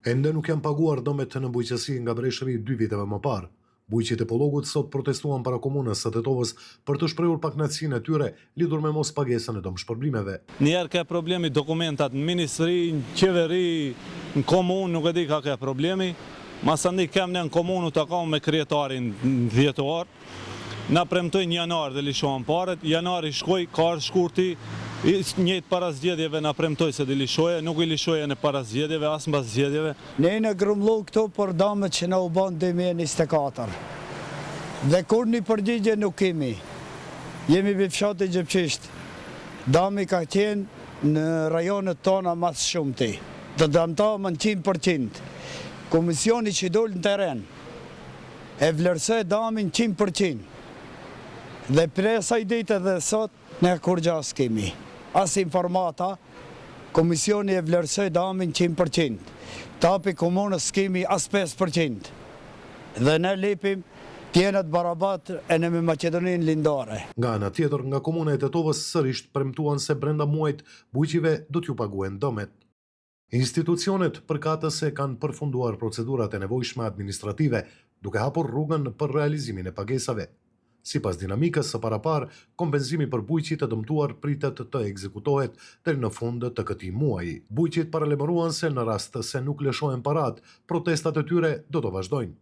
Ende nuk janë paguar dëmet në bujqësi nga breshëri i dy viteve më parë. Bujqit e Pollogut sot protestuan para Komunës së Tetovës për të shprehur pakënaqësinë e tyre lidhur me mospagesën e dëmshpërblimeve. Njëherë ke problemi dokumentat në ministri, në qeveri, në komunë, nuk e di ka ke problemi. Masandej kem ne në komunë u takam me kryetarin në dhjetor, na premtoi në janar do lishohen paret, janari shkoi, ka ardhë shkurti, i njëjtë para zgjedhjeve na premtoi se do lishoje, nuk i lishoi ene para zgjedhjeve, as mbas zgjedhjeve. Ne jena grumullu këtu për damet që na u banë 2024. Dhe kurrnjë përgjigje nuk kemi. Jemi prej fshati Xhepçisht. Dami ka qenë në rajonet tona ma së shumti. Të damtame në 100%. Komisioni që dul në teren e vlerësoi damin 100%. Dhe prej asaj dite dhe sot Ne kurgja s'kemi. As informata, komisioni e vlerësoi damin 100%. Tapi komunës s'kemi as 5%. Dhe ne lipim të jena të barabartë ene me Maqedoninë Lindore. Nga ana tjetër, nga Komuna e Tetovës sërisht premtuan se brenda muajit bujqve do t'ju paguhen dëmet. Institucionet përkatëse kanë përfunduar procedurat e nevojshme administrative, duke hapur rrugën për realizimin e pagesave. Sipas dinamikës së paraparë, kompenzimi për bujqit e dëmtuar pritet të ekzekutohet deri në fund të këtij muaji. Bujqit paralajmëruan se në rast se nuk lëshohen paratë, protestat e tyre do të vazhdojnë.